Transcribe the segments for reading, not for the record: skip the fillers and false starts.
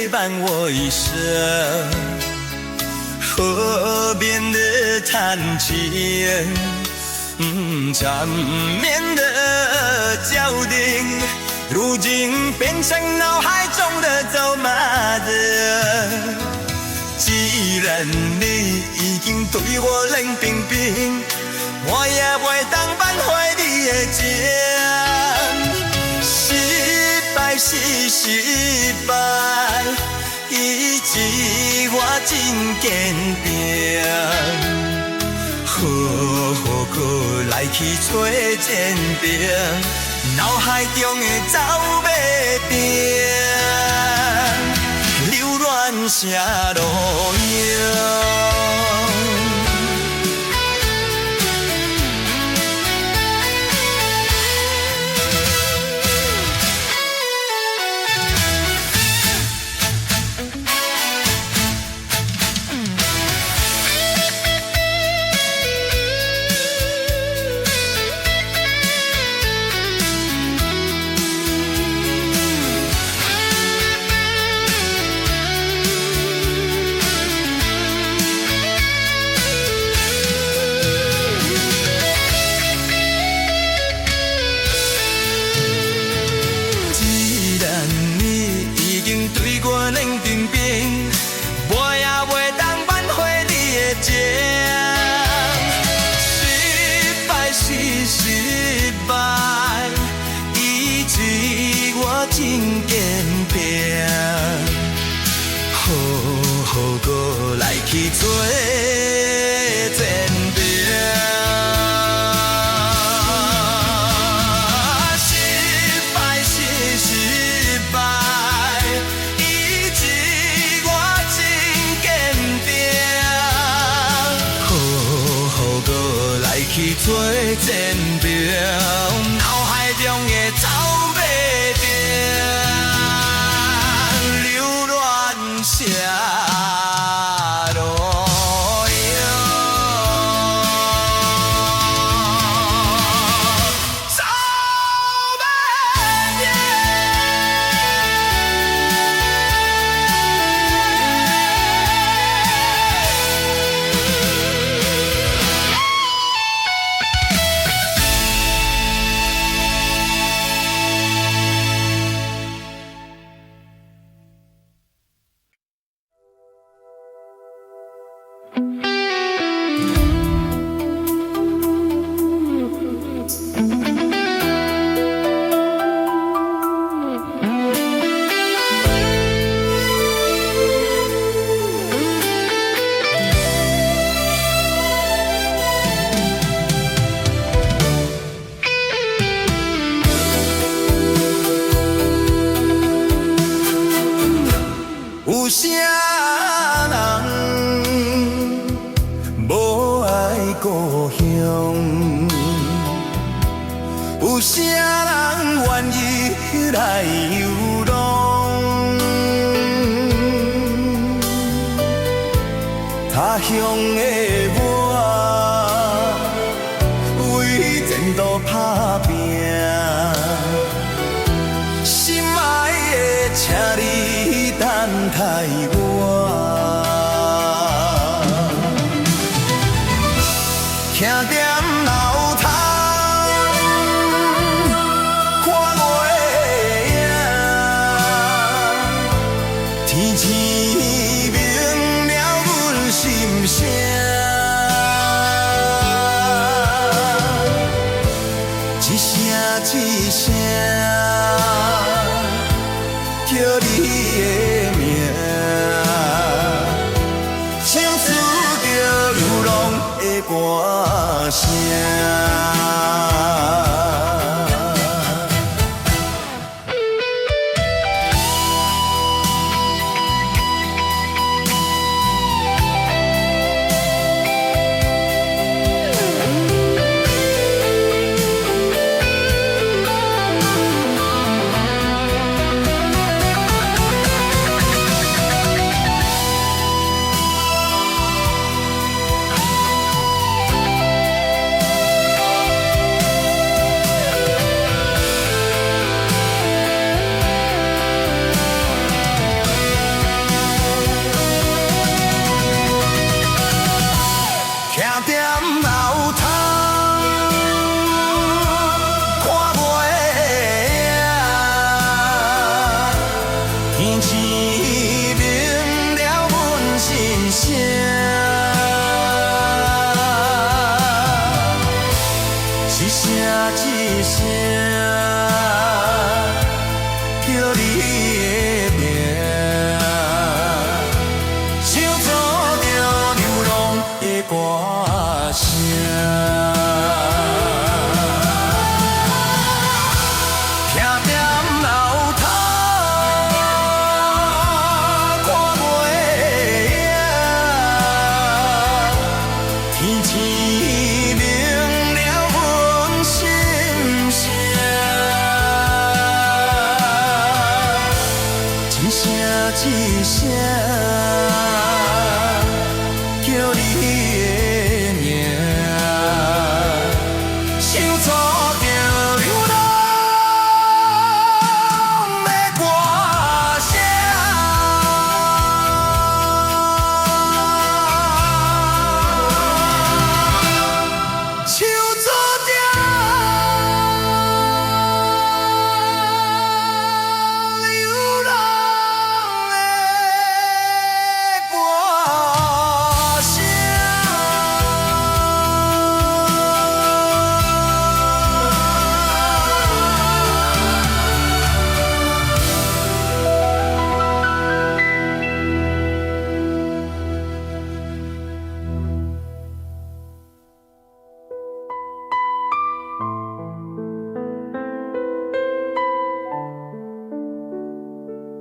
陪伴我一生。河邊的彈琴，纏綿的腳印，如今變成腦海中的走馬燈。既然你已經對我冷冰冰，我也袂當挽回你的情。失敗是失敗，意志我真堅定。好好閣來去揣前程，腦海中的走馬燈，留戀成路影。既然你已經對我冷冰冰，我也袂當挽回你的情。失敗是失敗，意志我真堅定。好好閣來去做前程。失敗是失敗，意志我真堅定。好好閣來去做前程，腦海中的走馬燈，留戀成路影。走馬燈。有啥人無愛故鄉？有啥人願意來流浪？他鄉的我，為前途打拼，心愛的，請你等待我。徛踮樓頭看月影，天星明了阮心聲。一聲一聲叫你的名，心思著流浪的歌聲。一聲一聲叫你的名，像詛著流浪的歌聲。徛踮樓頭看月影，天星明了阮心聲，一聲一聲叫你的名，像詛著流浪的歌聲。像詛著流浪的歌聲。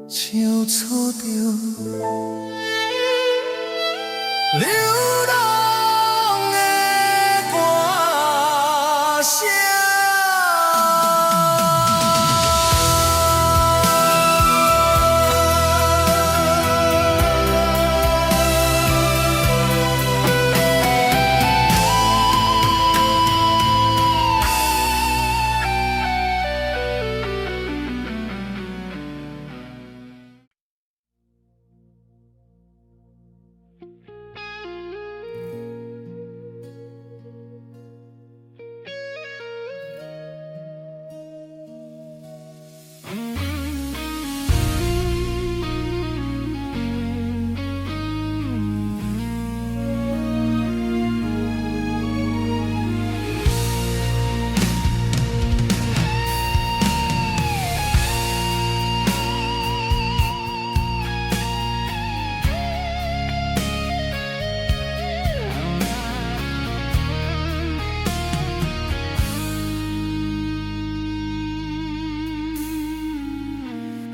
像詛著流浪的歌聲。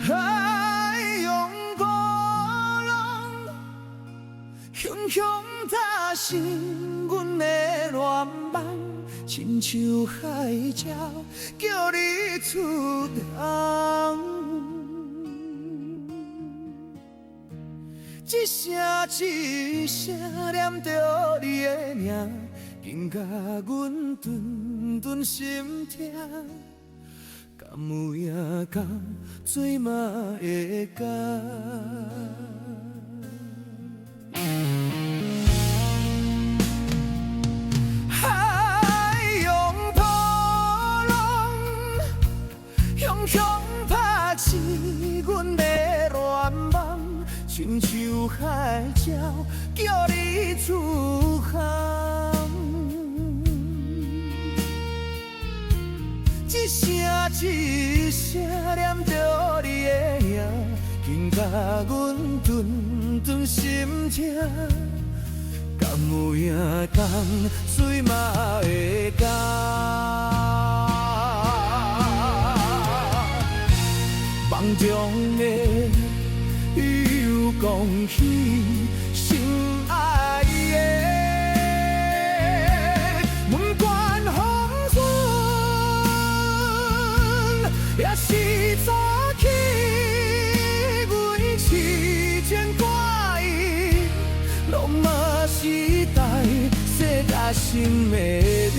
海洋波浪，汹汹打醒阮的愿望，親像海鳥叫你出航。一聲一聲念著你的名，緊共阮頓頓心痛。敢有影，敢水嘛會乾？海洋波浪，汹湧拍起阮的願望，親像海鳥叫你出航。一聲一聲念著你的名，緊共阮頓頓心痛。敢有影，敢水嘛會乾？夢中的又講起心愛的，不管風雲也是早起，維持情歌意，攏嘛是大世界心的你。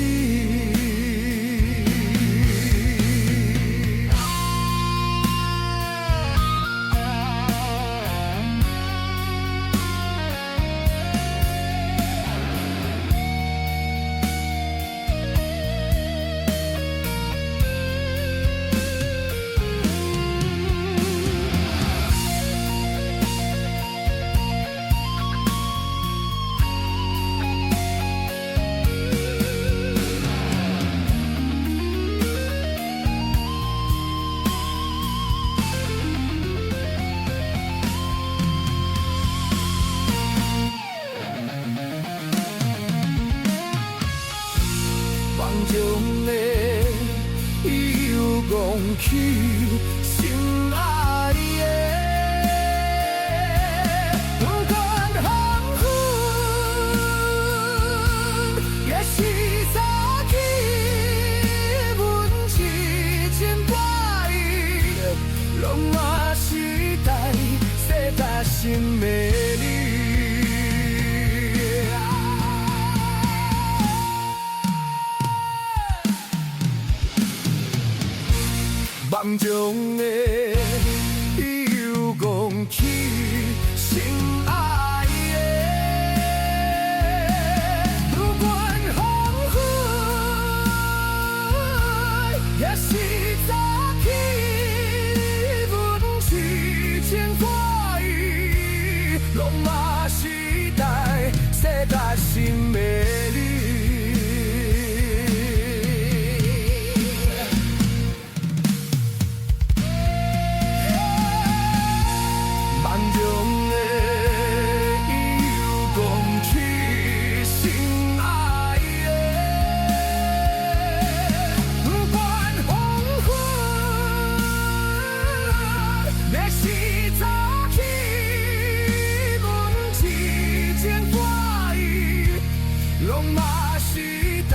中的又講起心愛的。不管黃昏，也是早起，阮痴情伴伊，攏嘛是代世代心的你。夢中的又講起心愛的，不管黃昏，也是早起，阮痴情伴伊，攏嘛是代世代心的你。夢中的又講起心愛的，不管黃昏，也是早起，阮痴情伴伊，攏嘛是代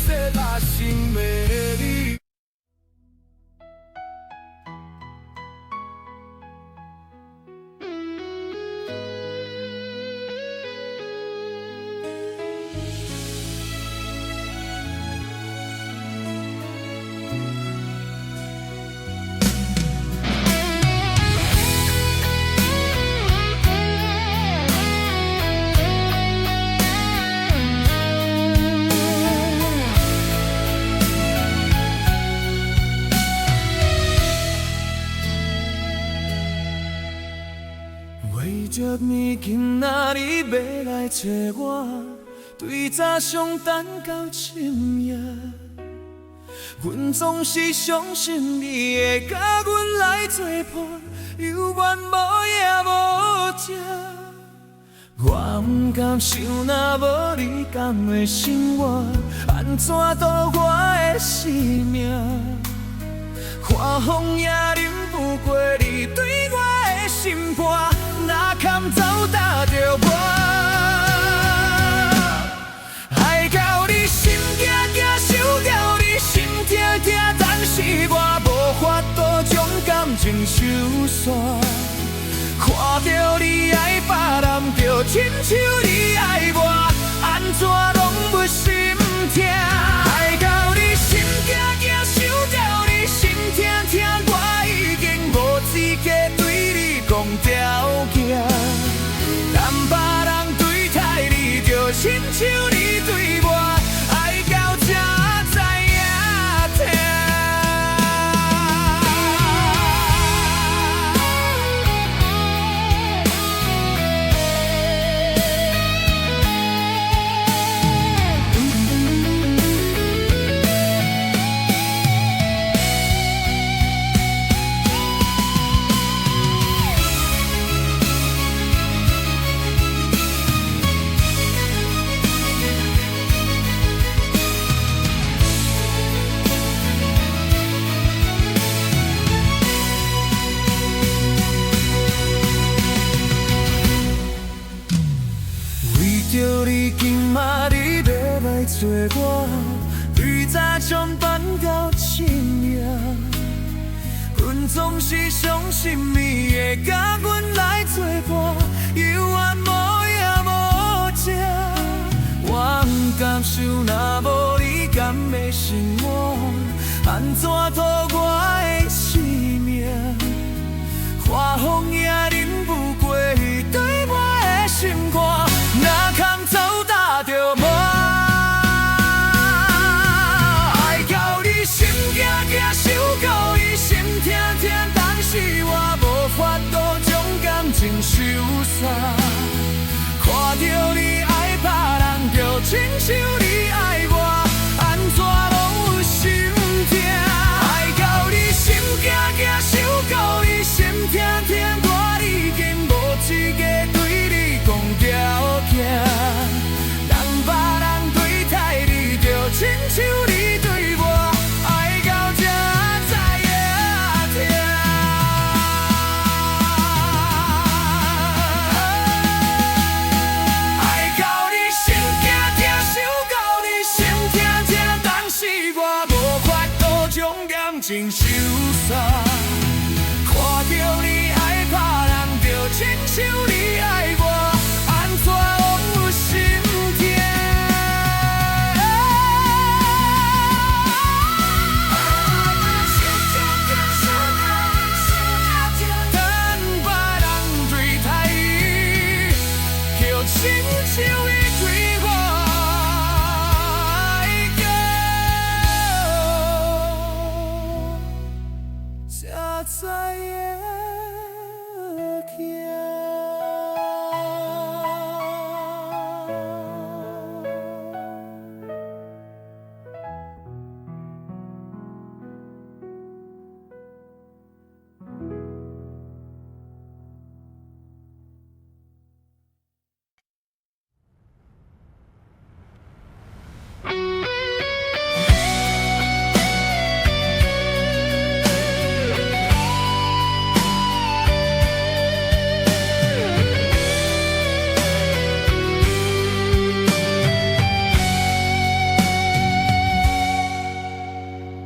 世代心的你。為著你今仔日欲來找我，對早上等到深夜。阮總是相信你會佮阮來作伴，猶原無影無跡。我毋甘想若無你，敢會生活？按怎度我的生命？看風也忍不過你對我的心肝，哪堪走搭著我？愛到你心驚驚，想著你心疼疼，但是我無法度將感情收煞。看著你愛別人，就親像你愛我，按怎攏有心疼？愛到你心驚驚，想著你心疼疼，我已經無資格對你講條件。當別人對待你，就親像你對我，愛到這才會疼。為著你今仔日欲來找我，對早上等到深夜。阮總是相信你會佮阮來作伴，猶原無影無跡。我毋甘想若無你，敢會生活？按怎度我的生命？看風也忍不過你對我的心肝，哪堪走搭著我？愛到你心驚驚，想到你心疼疼，但是我無法度將感情收煞。看著你愛別人，就親像你愛我，按怎攏有心疼？愛到你心驚驚，想到你心疼疼，我已經無資格對你講條件。當別人對待你，就親像情相殺。看著你愛別人，就親像你愛我，按怎有心疼？等別人對待伊，就親像伊對我愛過，才知會疼。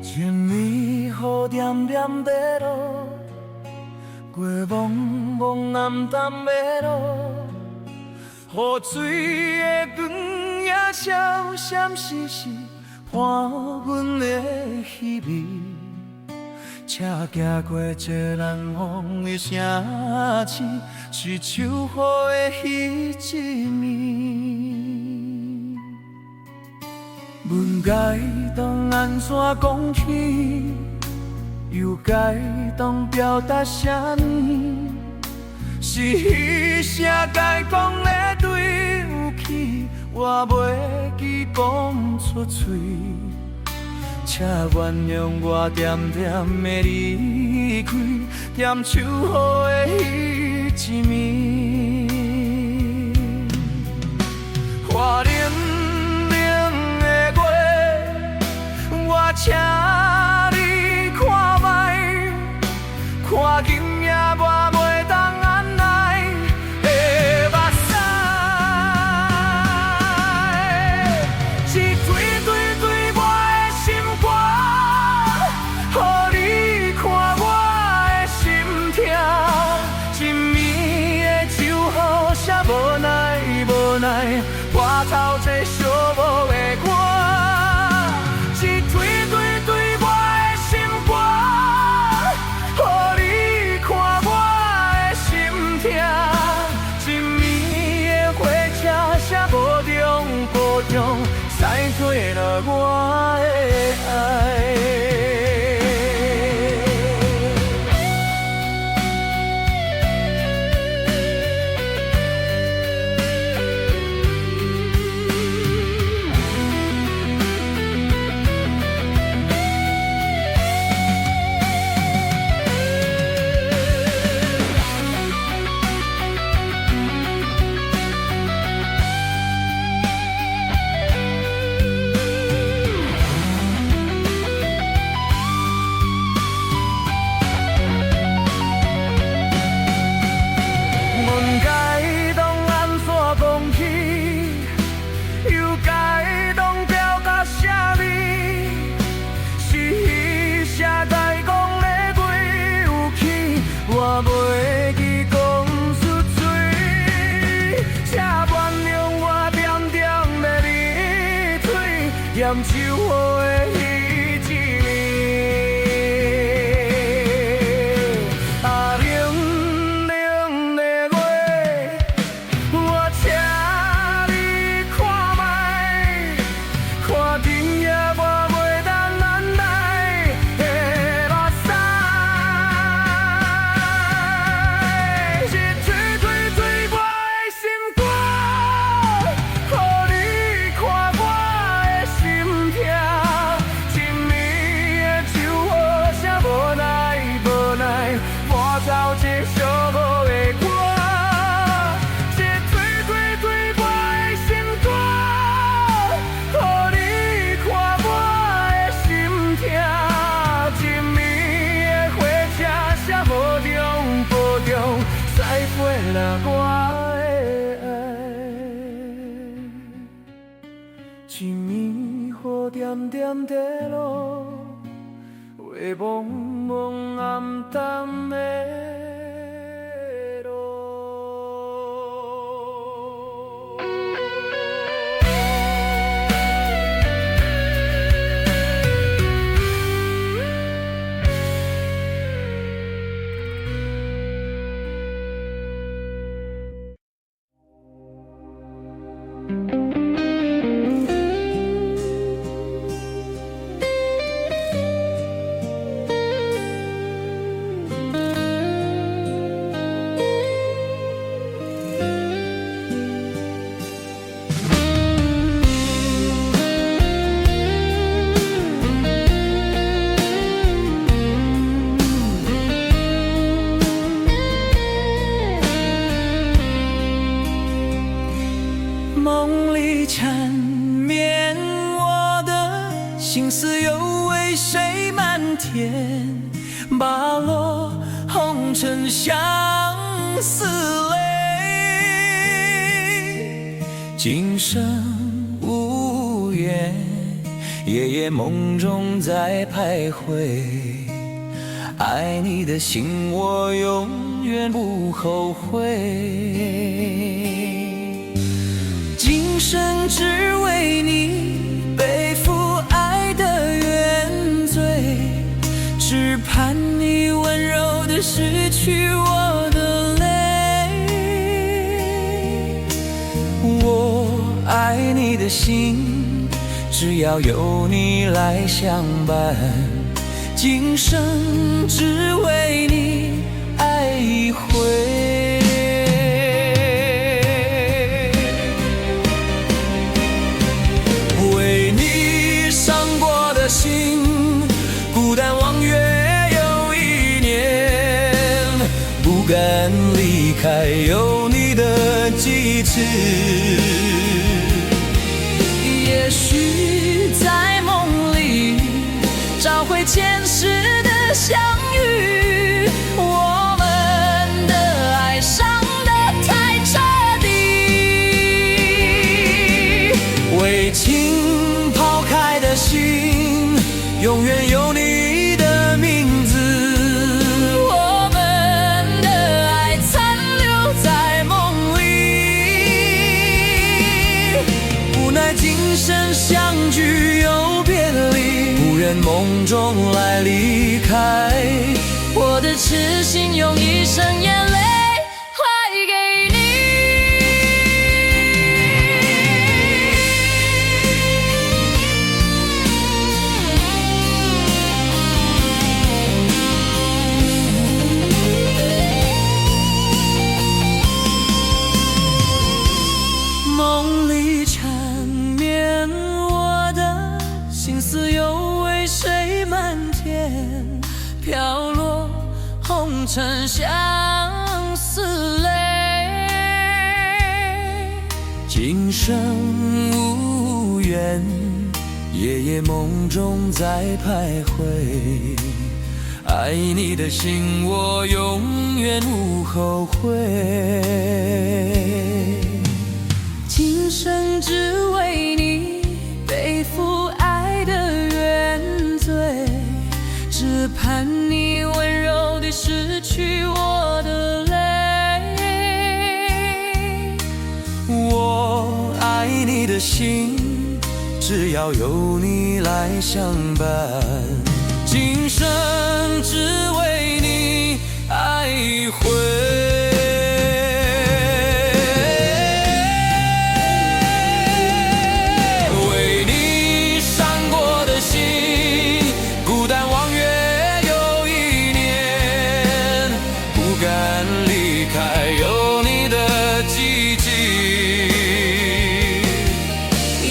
一暝雨點點欲落，月濛濛暗淡欲落，雨水的光影閃閃爍爍，伴阮的彼暝。車行過一个難忘的城市，是秋雨的彼一暝。阮該當按怎講起，又該當表達啥物？是彼聲該講的對不起，我袂記講出喙。請原諒我恬恬的離開，踮秋雨的彼一暝。花冷冷的月，我請你看覓，看今夜我袂當按捺的目屎，一堆堆堆我的心肝，予你看我的心疼。一暝的秋雨聲無奈無奈，伴頭這寂寞的我。一堆堆堆我的心肝，予你看我的心疼。一暝的火車聲無中無中，驶退了我的愛。阮該當按怎講起，又該當表達啥物？是彼聲該講的對不起，我袂記講出嘴。請原諒我恬恬的離開，踮秋雨的彼一暝。啊，冷冷的月，我請你看覓，看今夜我袂當按捺的目屎。一堆堆堆我的心肝，予你看我的心疼。一暝的秋雨聲無奈無奈，伴走這寂寞的我。一堆堆堆我的心肝，予你看我的心疼。一暝的火車聲無中無中，驶過了我的愛。一暝雨點點在落，月月濛濛暗淡的路。夢裡纏綿，我的心思又為誰漫天？把落紅塵相思淚，今生無緣，夜夜夢中在徘徊。愛你的心，我永遠不後悔。今生只為你背負愛的原罪，只盼你溫柔地拭去我的淚。我愛你的心，只要有你來相伴，今生只為你愛一回。為你傷過的心，孤單望月又一年，不敢離開有你的記憶。也許在夢裡找回前世的相遇，我們的愛傷得太徹底。為情拋開的心，永遠有你的名字。我們的愛殘留在夢裡，無奈今生相聚又別離，不忍夢中來離開。我的痴心用一生眼淚還給你。夢裡纏綿，我的心思又為誰漫天？飄落紅塵相思淚。今生無緣，夜夜夢中在徘徊。愛你的心，我永遠無後悔。今生只為你背負愛的原罪，只盼你溫柔地拭去我的淚。我愛你的心，只要有你來相伴，今生只為你愛一回。為你傷過的心，孤單望月又一年，不敢離開有你的記憶。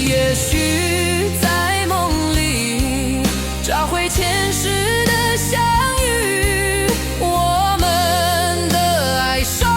也許在夢裡找回前世的相遇，我們的愛傷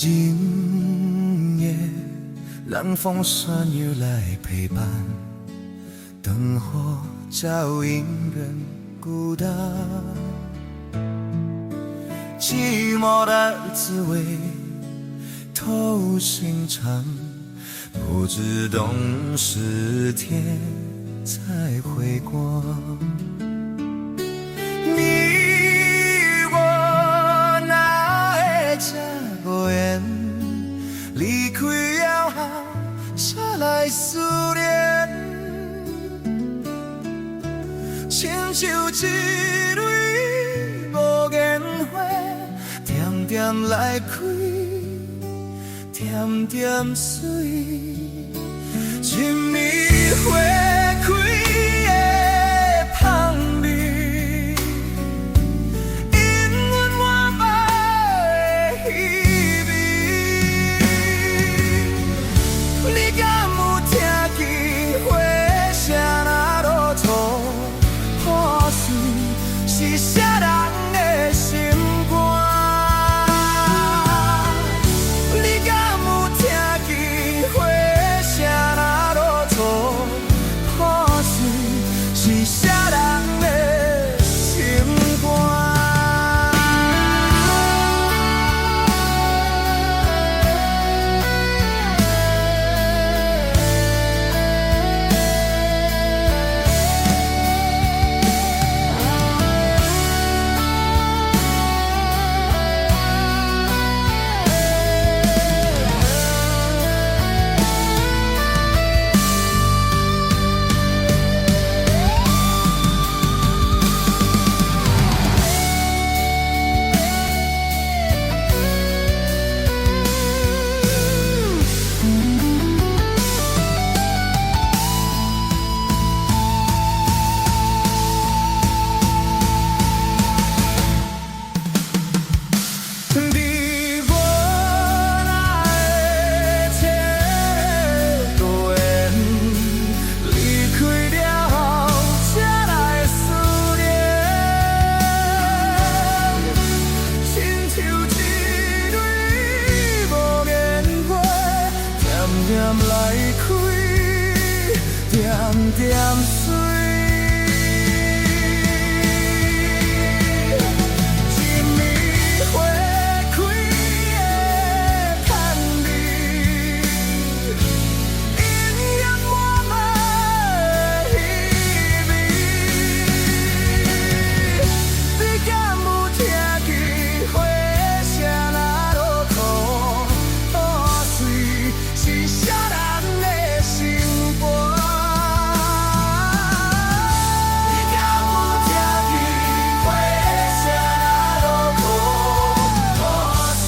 今夜讓風扇又來陪伴，燈火照映人孤單，寂寞的滋味透心腸，不知凍時天才會光。你我哪會這無緣，離開了後才來思念，親像一蕊無言花，恬恬來開，恬恬碎。一暝花開的香味，氤氳滿目的彼味。你敢有聽見花聲若落土破碎，是啥人的心肝？你敢有聽見花聲若落土破碎，是啥人的心肝？你我哪會這無緣，離開了後才來思念，親像一蕊無言花，恬恬來開，恬恬碎。一暝花開的香味，氤氳滿目的彼味。你敢有聽見花聲若落土破碎，是啥人的心肝？你敢有聽見花聲若落土破碎，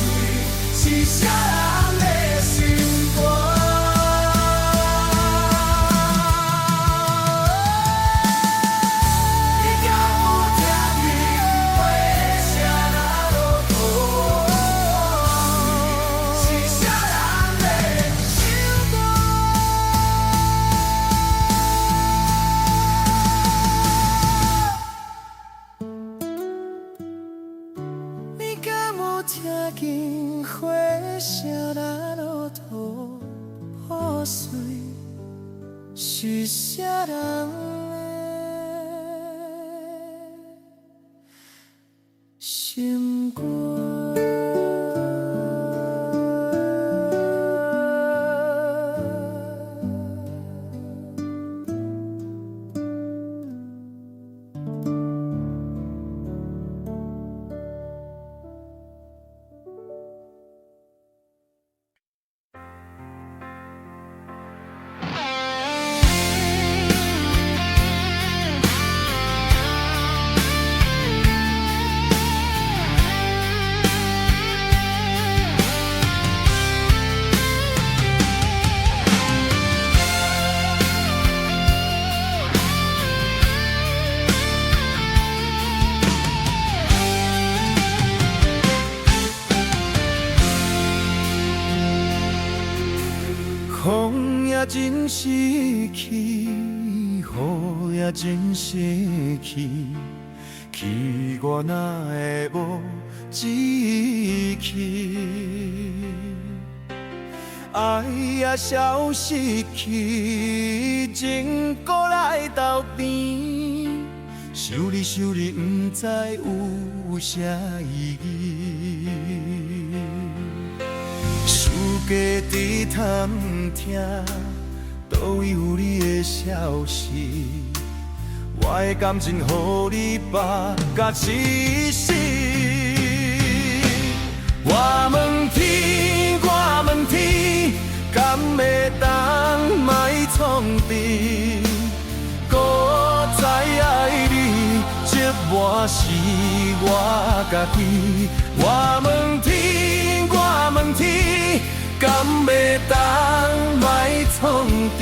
是啥人的心肝？你敢有聽見花聲若落土破碎，是啥人的心肝？你敢有聽見花聲若落土破碎，是啥人的心肝？風也真失去，雨也真失去，去我哪會無志氣？愛也消失去，情閣來鬥甜，想你想你，毋知有啥意義。世界佇探聽，佗位有你的消息，我的感情予你縛甲死死。我問天，我問天，敢會當莫創治？閣再愛你，折磨是我家己。我問天，我問天，敢會當莫創治？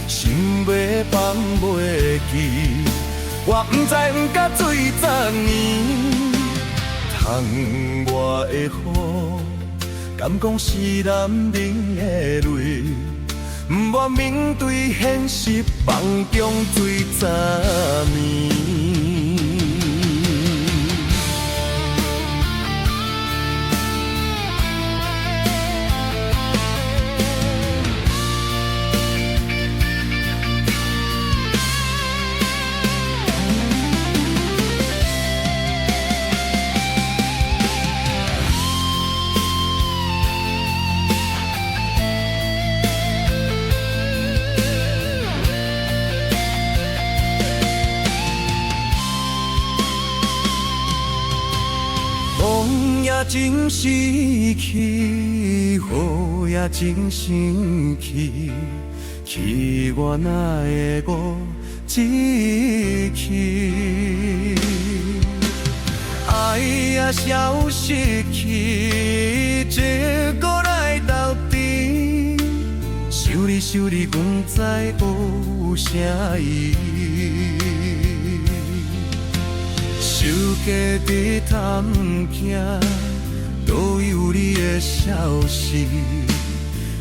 心欲放袂記，我毋知毋覺醉十年。窗外的雨，敢講是難眠的淚？毋愛面對現實，放縱醉十年。風也真死去，雨也真生氣，氣我哪會無志氣？愛也消失去，情閣來鬥甜，想你想你，毋知有啥意義。世界佇探聽，佗位有你的消息，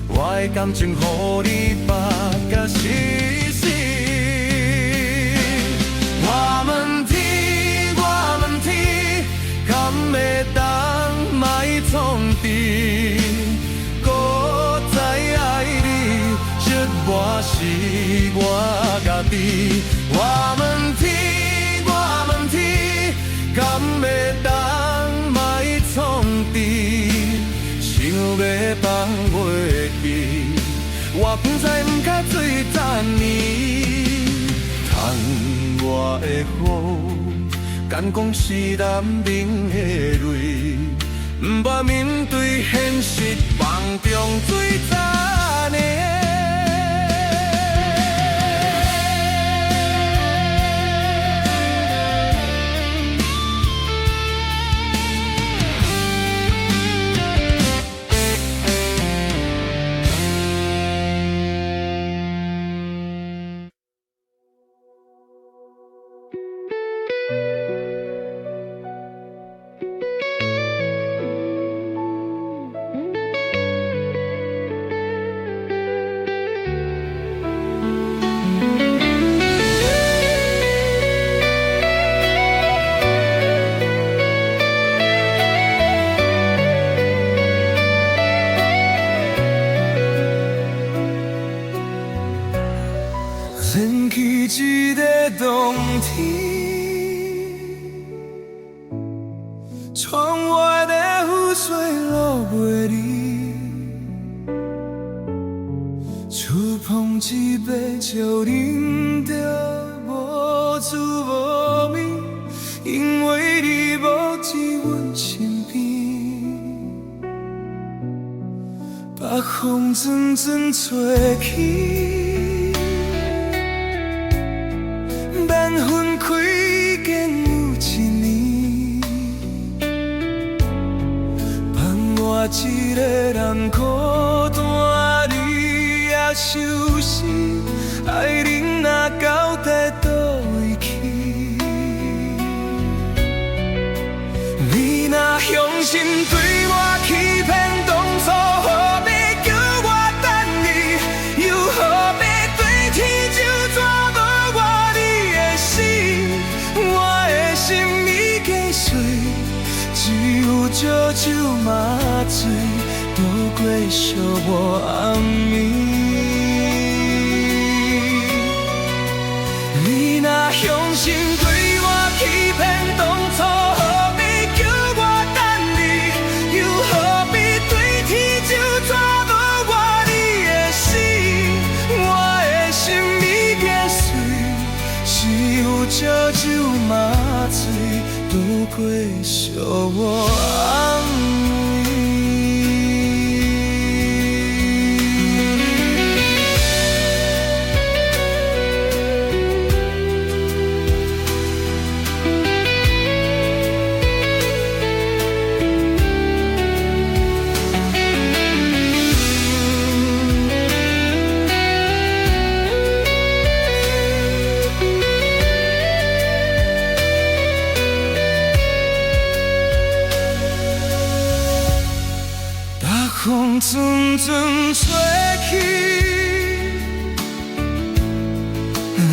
我的感情予你縛甲死死。我問天，我問天，敢會當莫創治？閣再愛你，折磨是我家己。我問天，我問天，敢會當莫創治？想欲放袂記，我毋知毋覺醉十年。窗外的雨，敢講是難眠的淚？毋捌面對現實，放縱醉十年。連去一個冬天，窗外的雨水落袂離，觸碰一杯酒，飲著無滋無味，因為你無佇阮身邊。北風陣陣吹去，咱分開已經有一年，放我一個人孤單佇遐相思，愛人若交代佗位去？你若相信對我欺騙，當初何必叫我等你？又何必對天咒詛無我你的死？我的心已經碎，只有燒酒麻醉，度過寂寞暗暝。你若相信對我欺騙，當初何必叫我等你？又何必對天咒詛無我你的死？我的心已經碎，只有借酒麻醉，度過寂寞暗暝。北風陣陣吹去，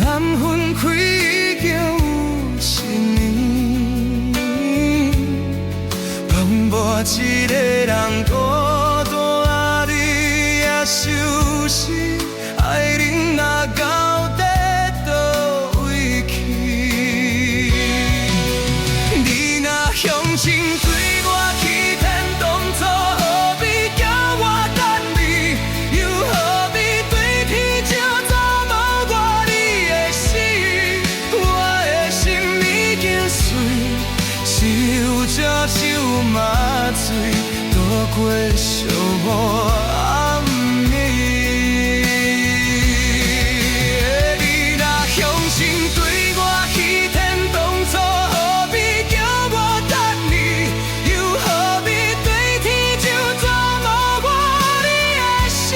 南分開已經有一年，放無一個人孤單佇遐相思，愛人若到底佗位去？你若相信對我欺騙，當初何必叫我等你？又何必對天咒詛無我你的死？我的心已經碎，只有借酒麻醉，度過寂寞暗暝。你若相信對我欺騙，當初何必叫我等你？又何必對天咒詛無我你的死？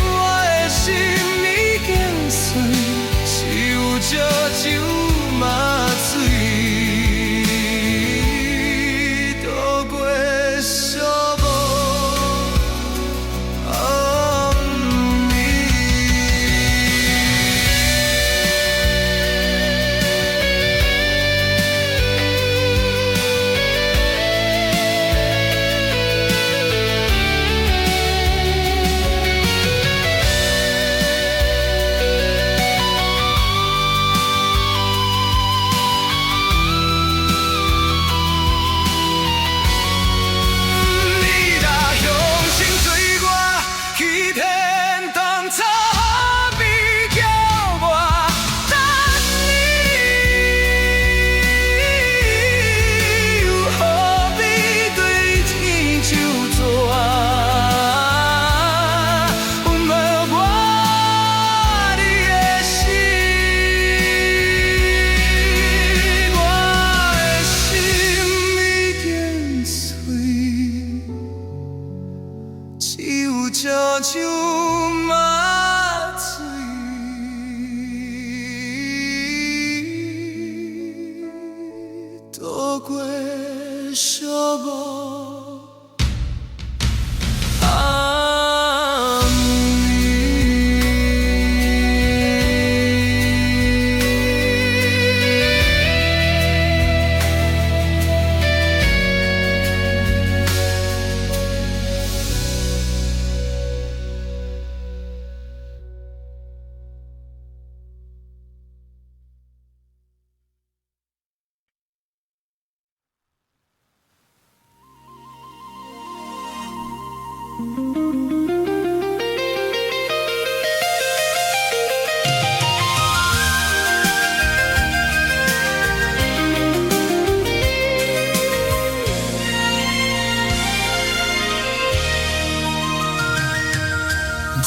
我的心已經碎，只有借酒麻醉，度過寂寞暗暝。你若相信對我欺騙，當初何必叫我等你？又何必對天咒詛無我你的死？我的心已經碎，只有借酒麻醉，度過寂寞暗暝。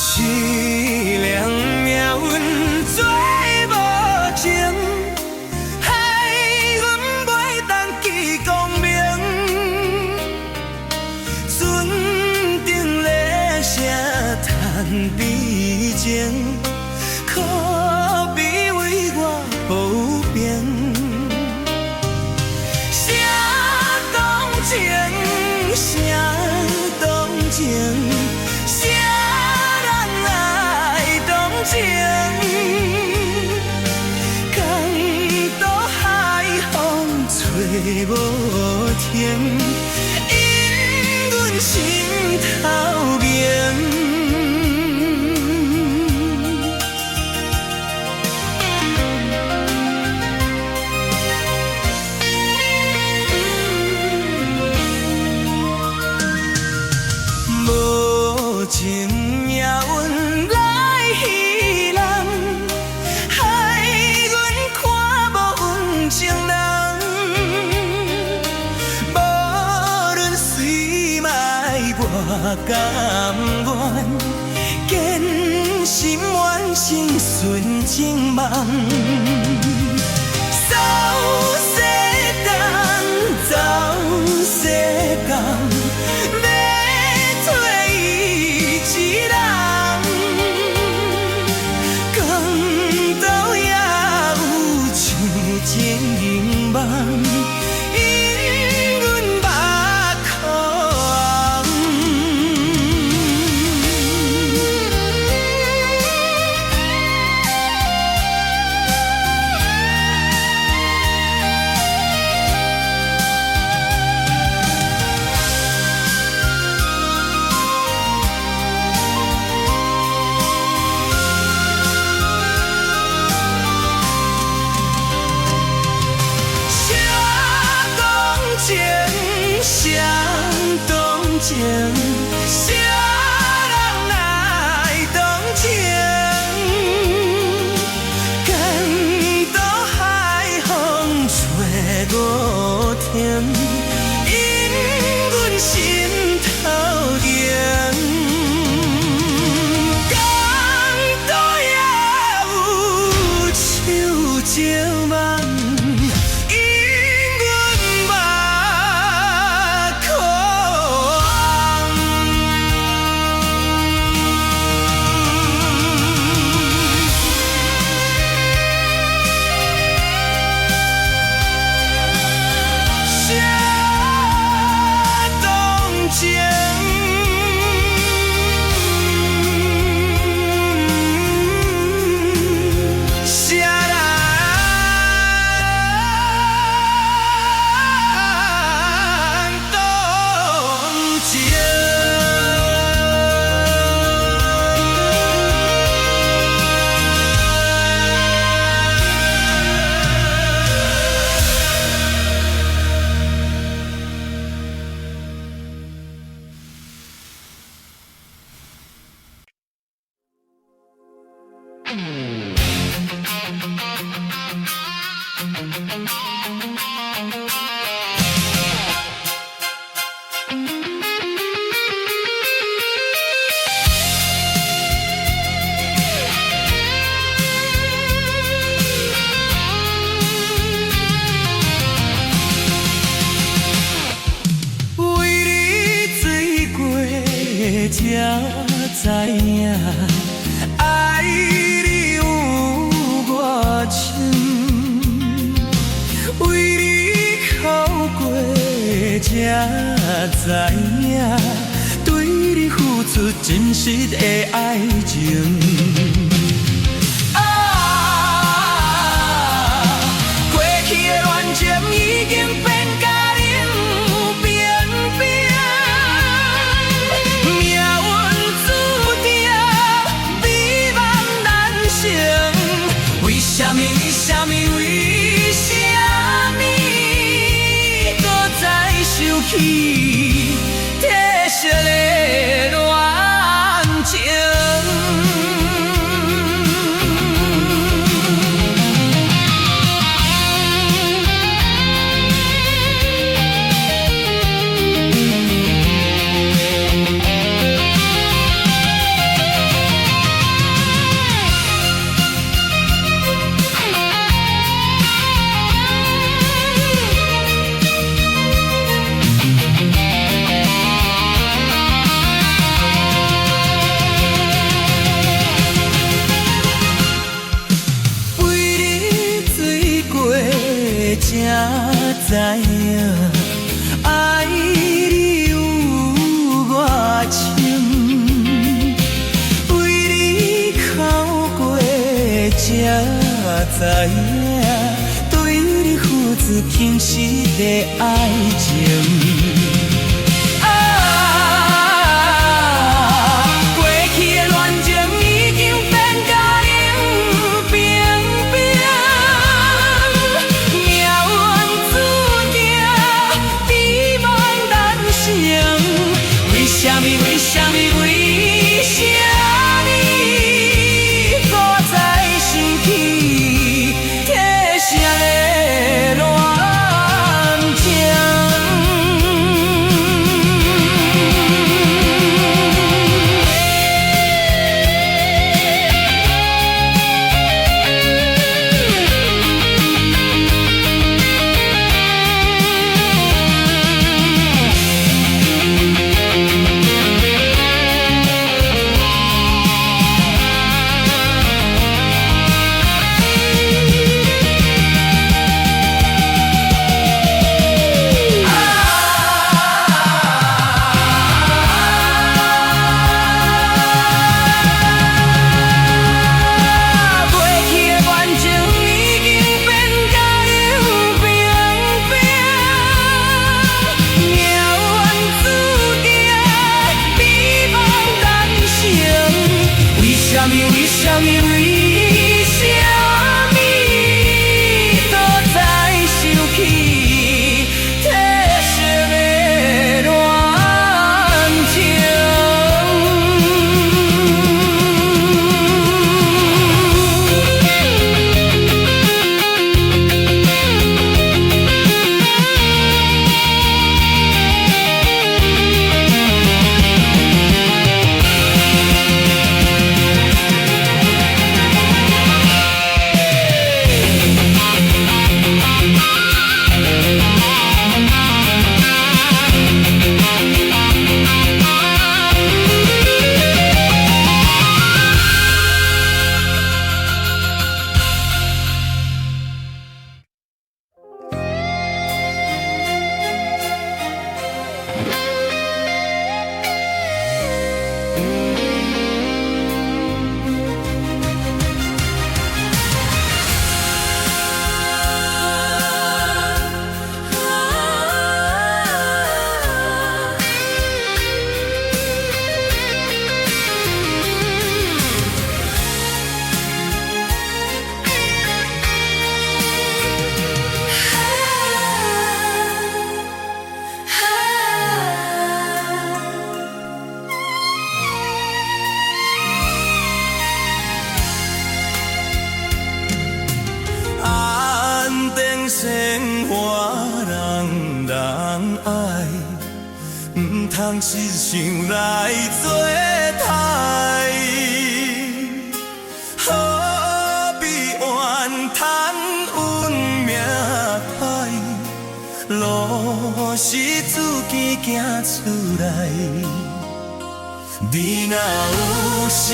淒涼命運做無情，害阮袂當記功名。船頂咧聲嘆悲情，可悲為我抱平。誰動情？誰動情？誰人愛動情？江渡海風吹無停，因阮心頭硬。無情命運來戲弄，害阮看無阮情人。無論水莫偌甘願，堅心完成純情夢。走世間，走世間，欲提伊一人，講到也有像情夢，引阮目眶紅。誰動情，誰動情，誰人來動情？江渡海風吹無停，引阮心頭硬。江渡也有像情夢，引阮目眶紅。誰動情？誰人動情？為你醉過才知影，愛你有偌深。為你哭過才知影，對你付出真實的愛情。啊，過去的戀情已經變甲冷冰冰，命運注定美夢難成。為啥物？為啥物？為啥物？閣再想起褪色的戀情？為你醉過才知影，愛你有偌深。為你哭過才知影，對你付出真實的愛情。啊，啥物？為啥物？為啥物？閣再生氣？鐵石的戀情。過去的戀情已經變甲冷冰冰，命運注定美夢難成。為啥物？為啥物？為啥物？閣再想起鐵石的戀情？安定生活人人愛，毋通痴想來做刣。何必怨嘆運命歹，路是自己行出來。你若有心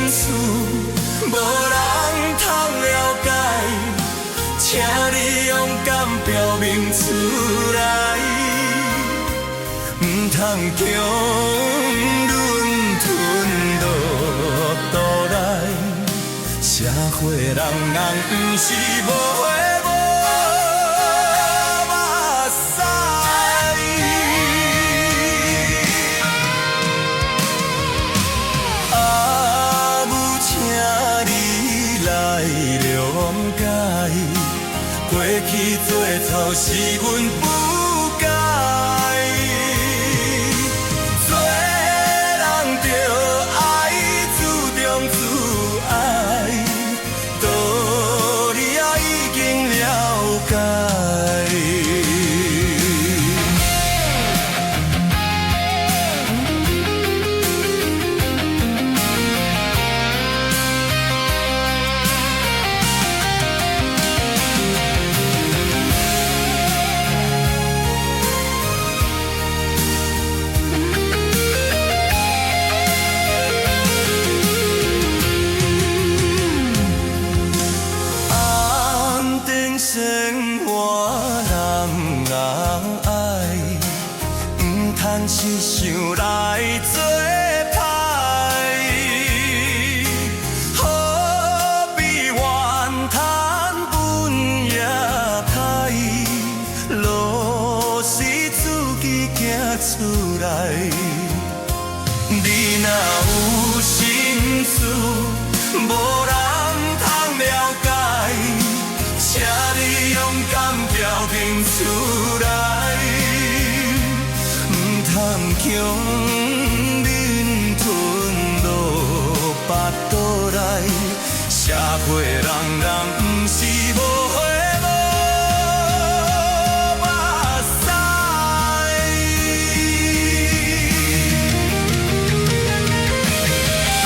事，無人通了解，請你勇敢表明出來，毋通強忍吞落肚內。社會人人毋是無花無目屎。阿母，請你來諒解，過去做錯是阮不該。做人著愛自重自愛，道理也已經了解。安定生活人人愛，毋通痴想來做歹。何必怨嘆運也歹，路是自己行出來。你若有心事，無人通了解，請你勇敢表明出來，毋通強，忍吞落腹肚內。社會人人毋是無花無目屎。阿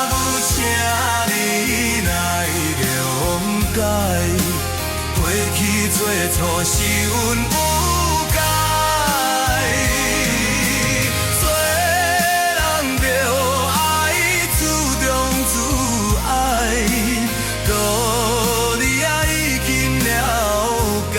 母，請你來諒解，過去做錯是阮有該，做人著愛自重自愛，道理也已經了解。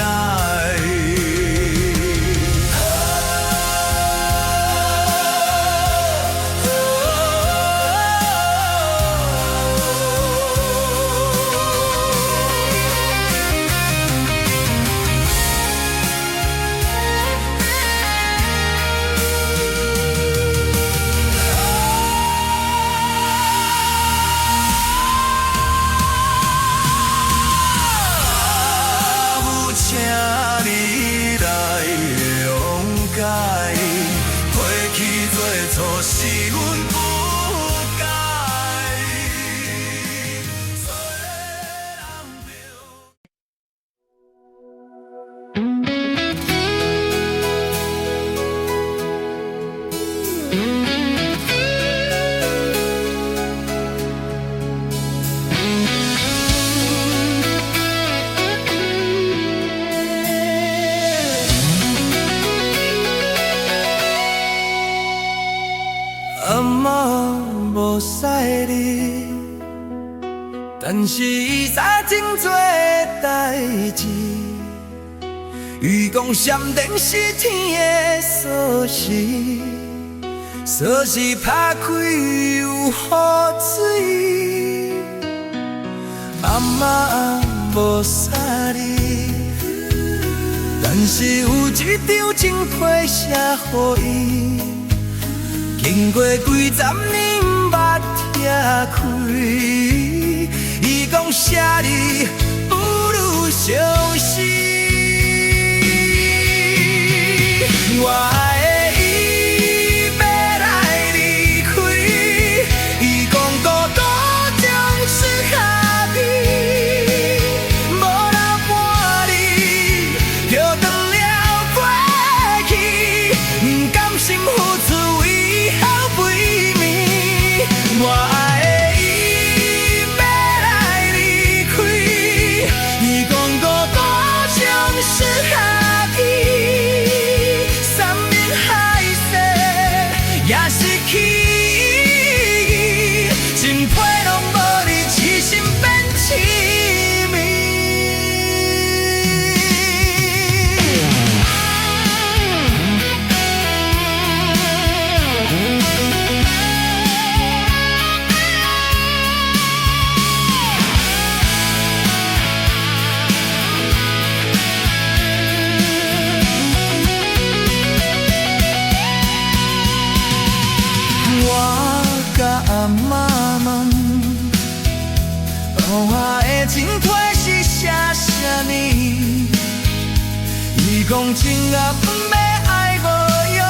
阿母，請你來諒解，過去做錯是阮有該。做人著。阿嬤無使你，但是伊知真濟代誌。伊講閃電是天的鎖匙，鎖匙拍開有雨水。阿嬤無使你，但是有一張情批寫予伊。經過幾十年毋捌拆開，伊講寫你不如相思。我愛的伊欲來離開，伊講孤獨總是較美，無人伴你，就當了過去，毋甘心付出為後背面。我愛的伊欲來離開，伊講孤獨總是較美，山盟海誓也失去意義，情批攏無你，痴心變痴迷。我佮阿嬤問，我的情批是寫啥物？伊講情仔毋欲愛無勇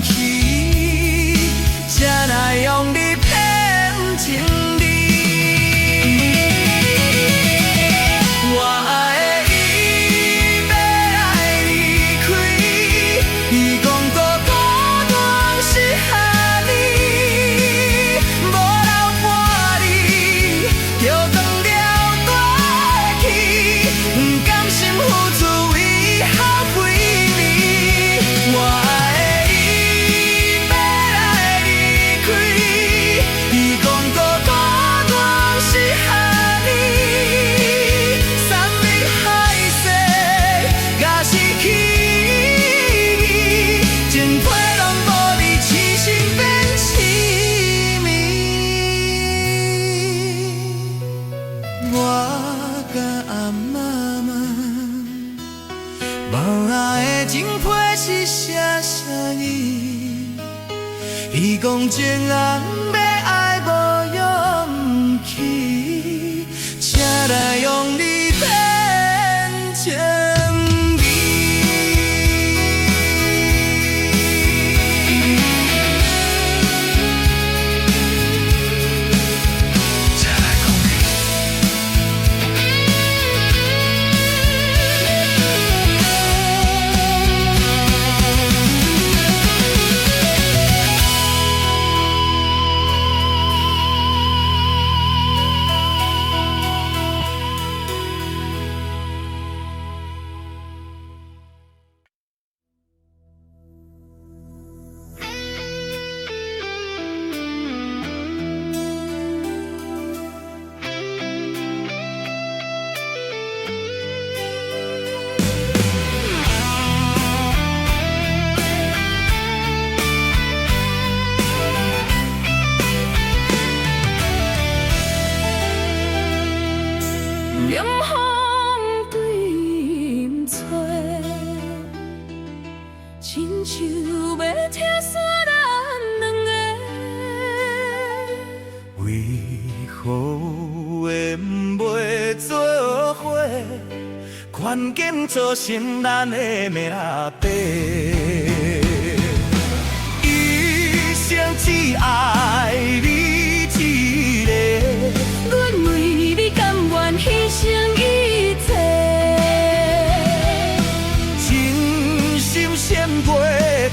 氣，才來用你騙情理。我愛的伊欲來離開，伊講孤孤單是予你，無人伴你，就當了過去，毋甘心付出為後悔你。我愛的伊欲來離開，伊講孤孤單是予你，山盟海誓也失去意義，情批攏無你，痴心變痴迷。我佮阿嬤問，我愛的情批是寫啥物？伊講情人欲愛無勇氣，才來用你騙情理。親像欲拆散咱兩个。為何緣袂做伙，環境造成咱的命底。一生只愛你一个。阮為你甘願犧牲一切。真心先飛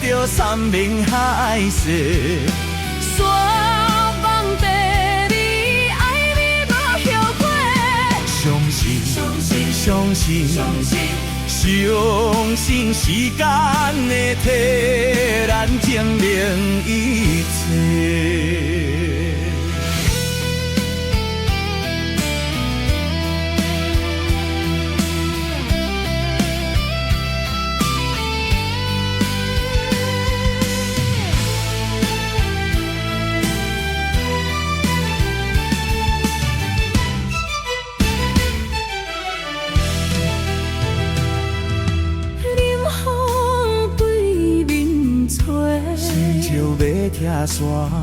著山盟海誓。煞放低你，愛你無後悔。相信，相信，相信時間會替咱證明一切。忍風對面吹，親像欲拆散，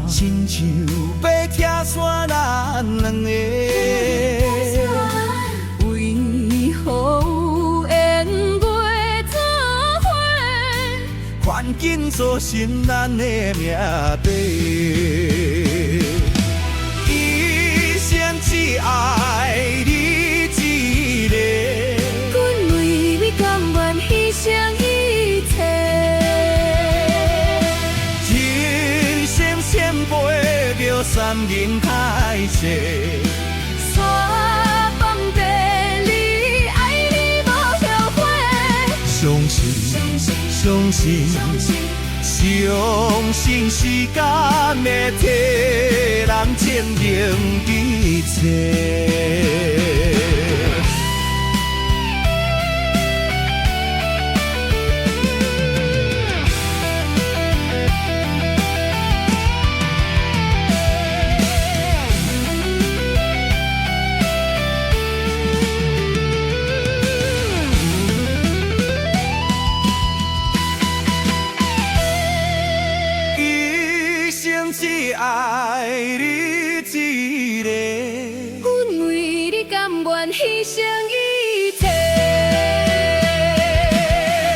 親像欲拆散咱兩个。為何緣袂做伙？環境造成咱的命底。一生只愛你一个。阮為你甘願犧牲一切。真心先飛著山盟海誓。煞放低你，愛你無後悔。相信，相信，相信時間會替咱證明一切。一生只愛你一个。阮為你甘願犧牲一切。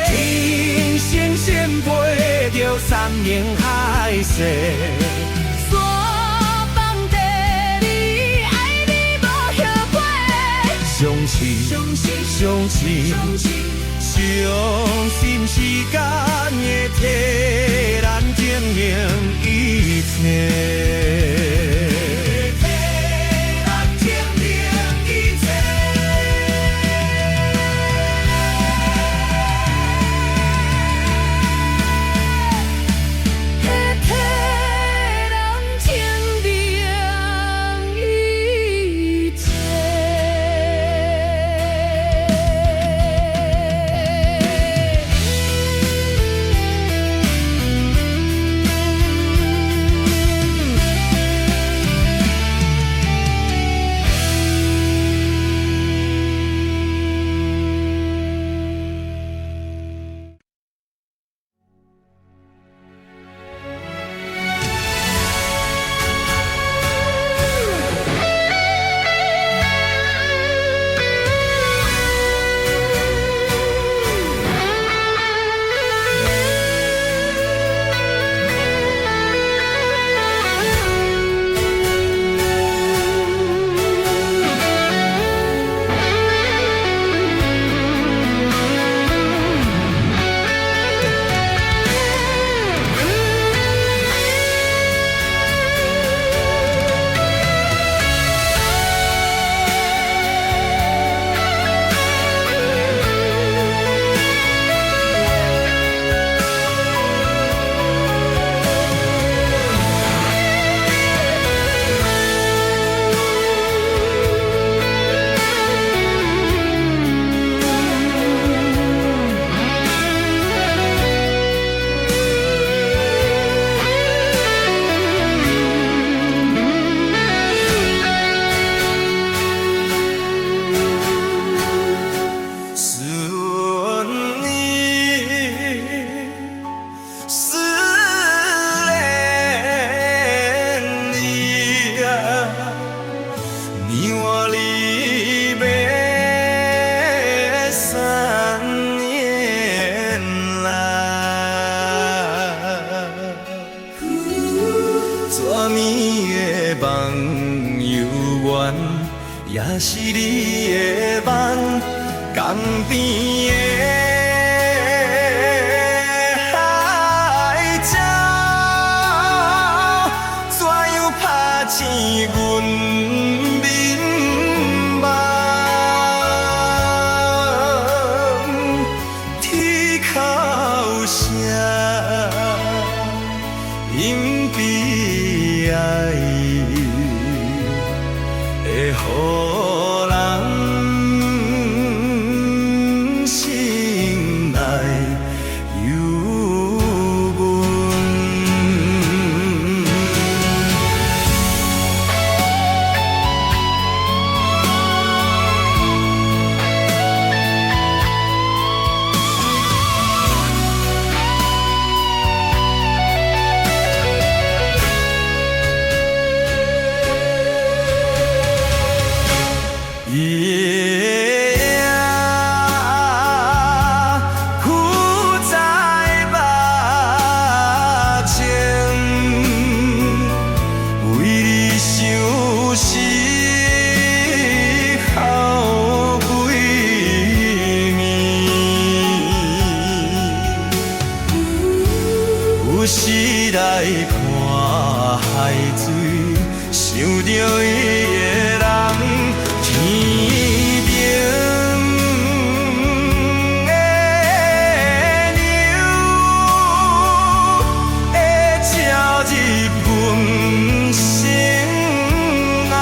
真心先飛著山盟海誓。煞放低你，愛你無後悔。相信，相信，相信時間會替咱證明一切。替咱證明一切。會替咱證明一切。也是你的夢，江邊的海鳥，怎樣拍醒阮眠夢？天哭聲，因悲哀，會予人心內憂悶。伊的影浮在目前，為你相思哭規暝。有時來看海水，想著伊的人，天頂的娘會照入阮心內，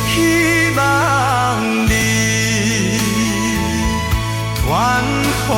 希望你傳予